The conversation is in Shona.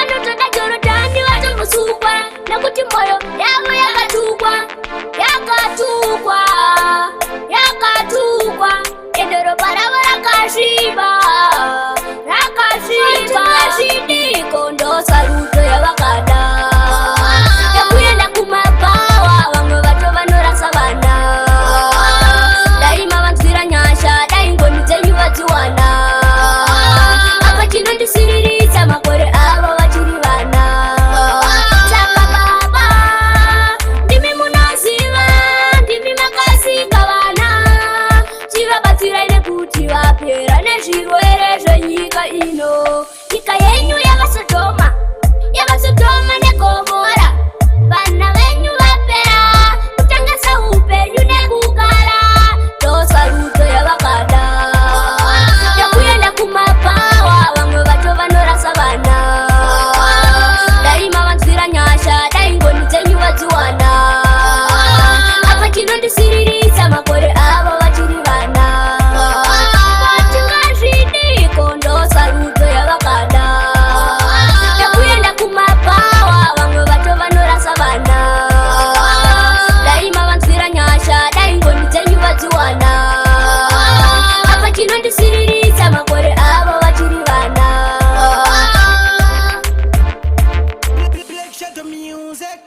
Vanotoda Jorodhani vatombosukwa, nekuti mwoyo yavo yakatukwa, yakatukwa, yakatukwa, ende ropa ravo rakasviba, rakasviba. Zvidiko ndosarudzo yavakada yekuenda kumabhawa, vamwe vacho vanorasa vana. Dai mavanzwira nyasha, dai ngoni dzenyu vadziwana. Apa chinondisiriritsa, makore avo vachiri vana. Saka Baba, ndimi munoziva, ndimi makasika vana, chivabatsirai nekuti vapera nezvirwere zvenyika ino. Nyika yenyu yavaSodhoma, yavaSodhoma neGomora. Vana venyu vapera kutengesa upenyu nekugara. Ndosarudzo yavakada yekuenda kumabhawa, vamwe vacho vanorasa vana. Dai mavanzwira nyasha, dai ngoni dzenyu vadziwana. Apa chinondisiriritsa, makore avo vachiri vana. Vatingazvidiko ndosarudzo yavakada yekuenda kumabhawa, vamwe vacho vanorasa vana. Dai mavanzwira nyasha, dai ngoni dzenyu vadziwana. Apa chinondisiriritsa, makore avo vachiri vana. Black Shadow Music.